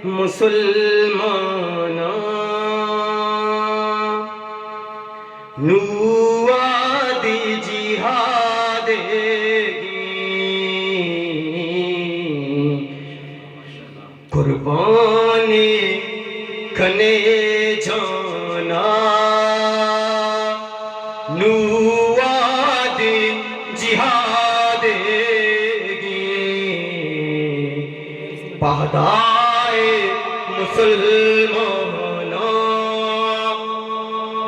مسلماناں، نوں وہدی جہادے گی، قربانی کنے جانا، نوں وہدی جہادے گی، پہدائے مسلماناں،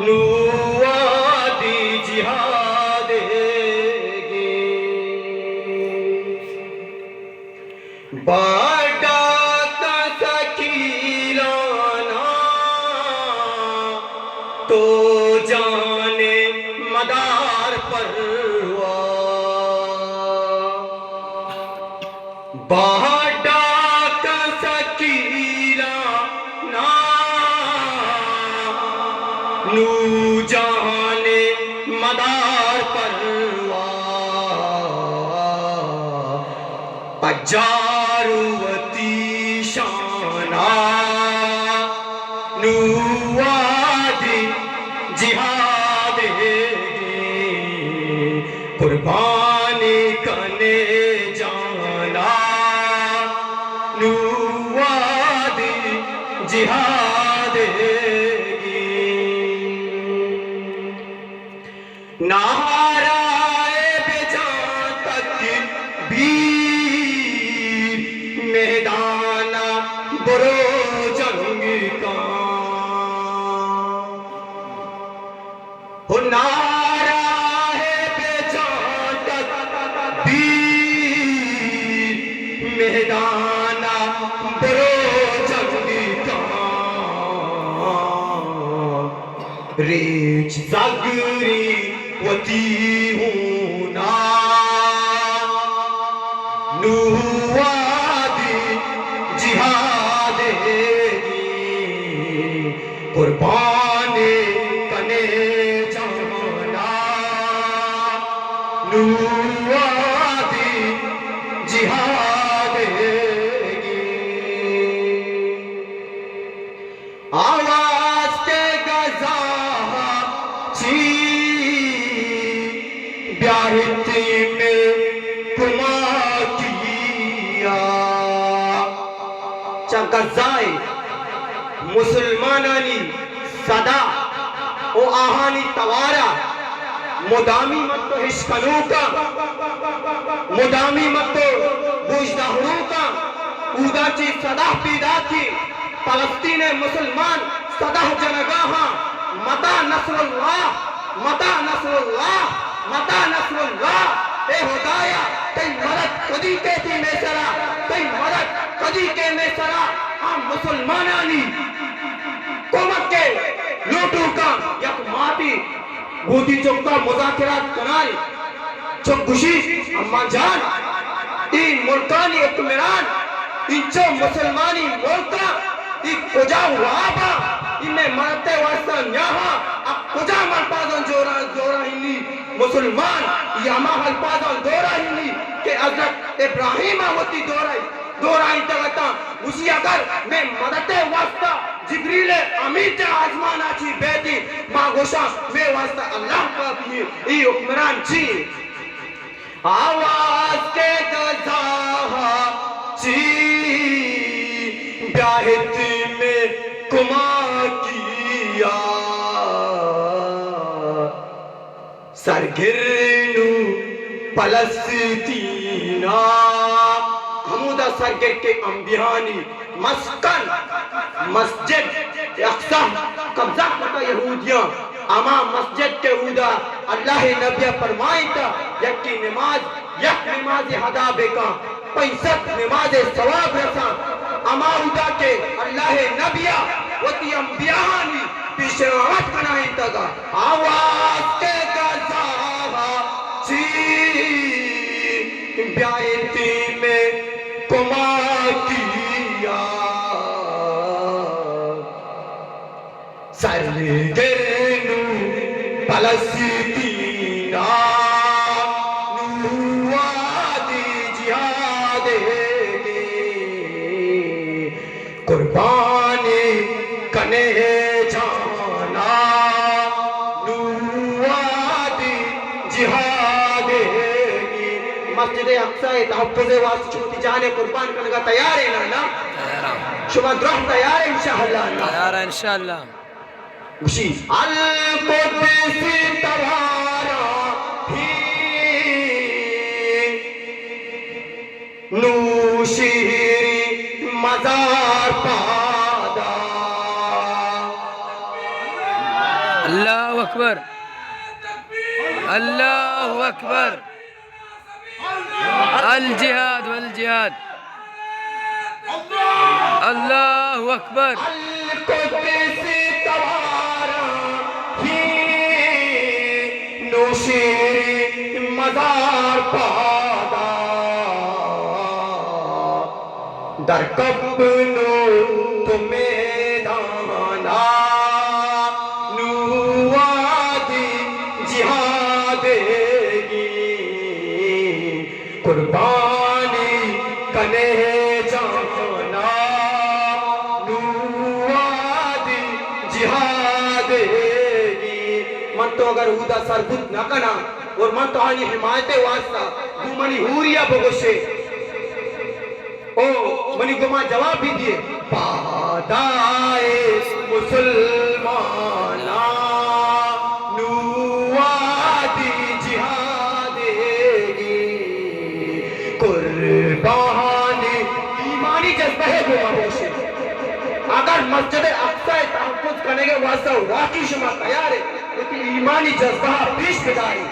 نوں وہدی جہادے گی۔ بڈا کسا کیلانا، تو جانے مدار پروا۔ بڈا کسا کیلانا، نوں جانے مدار پروا۔ پجار وتی شانا، نوں وہدی جہادے گی، قربانی کنے جانا، نوں وہدی جہادے گی۔ نعرہ بجاں تکبیر، میدانا برو جنگ کن۔ ہو نعرہ بجاں تکبیر، میدانا برو جنگ کن۔ ریچ زگری وتی ہونا، نوں وہدی جہادے گی، قربانی کنے جانا، نوں وہدی جہادے گی۔ آواز کے غزا چی، بیاہتی میں کماکیا۔ چہ غزہ ءَ مسلمانانی صدا و آہانی توار ءَ مدامی من تو ہشکنوکاں، مدامی من تو گوشداروکاں، اودا چی صدا پیداکی۔ فلسطین ءِ مسلمان صدا جنگا ہاں، متى نصر اللہ، متى نصر اللہ، متى نصر اللہ۔ اے ہدایا، تئی مدد کدی کیتی مئے سرا، تئی مدد کدی کئے مئے سرا؟ آ مسلمانانی کمک ءِ لوٹوکاں یک ماتی گوں وتی چکا مذاکرات کنائیں۔ چک گوشی، اماں جان، اے ملکانی حکمران انچو مسلمانی ملکاں، اے کجا واباں، اے مئے مدد ءِ واسطہ نیاہاں، آ کجام الفاظاں زوراں، زوراں ہنی مسلمان، اے ہما الفاظاں زوراں ہنی کہ حضرت ابراہیم ءَ وتی دور ءَ، دور ءَ انتگ اتاں۔ گوشی اگر مئے مدد ءِ واسطہ جبریل امین چہ آزمان ءَ چی بیتی، ما گوشاں مئے واسطہ اللہ کافی ایں۔ اے حکمران چی؟ آواز کے غزہ چی، بیاہت میں کماکیا۔ سرگر نوں فلسطینا، ہمودا سرگر کہ انبیانی مسکن، مسجد اقصی قبضہ کتا یہودیاں، ہما مسجد کہ اودا اللہ نبی فرمائیتا، یکی نماز، یک نماز ادا بکن، پنچ صد نماز ثواب رساں۔ ہما اودا کہ اللہ نبی وتی انبیاءانی پیش امامت کنائینتگا۔ آواز کے غزہ چی، بیایتی میں کماکیا۔ سرگر نوں فلسطینا، نوں وہدی جہادے گی۔ قربانی کنے جانا، نوں وہدی جہادے گی۔ مسجد اقصی ءِ تحفظ ءِ واسطہ چہ وتی جان ءَ قربان کنگ ءَ تیار ئے نا؟ نا؟ تیار آں۔ شما دراہ تیار ئے انشاءاللہ نا؟ تیار آں انشاءاللہ۔ گوشی، القدس توارا ہی نوشیری مزار پادا۔ اللہ اکبر، اللہ اکبر۔ الجہاد والجہاد۔ اللہ اکبر۔ القدس توارا ہی نوشیری مزار پادا۔ در کپنوں تو میدانا، نوں وہدی جہادے گی۔ قربانی کنے جانا، نوں وہدی جہادے گی۔ من تو اگر اودا سر بوت نہ کناں اور من تو آنی حمایت ءِ واسطہ گوں منی ہوریا بگوشے، او منی گما جواب بہ دیے۔ پادائے مسلمانا، نوں وہدی جہادے گی۔ قربانی ایمانی جذبہ ءِ گما بوشے۔ اگر مسجد اقصی ءِ تحفظ کنگ ءِ واسطہ واقعی شما تیار ئے، وتی ایمانی جذبہ ءَ پیش بداری۔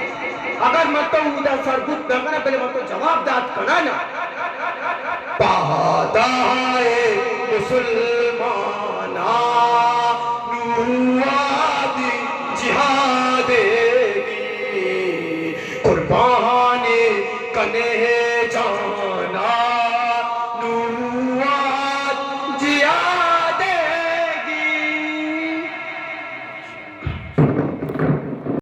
اگر من تو اودا سر بوت نہ کناں، بلے من تو جواب دات کناں نا۔ پادائے مسلمانا، نوں وہدی جہادے گی۔ قربانی کنے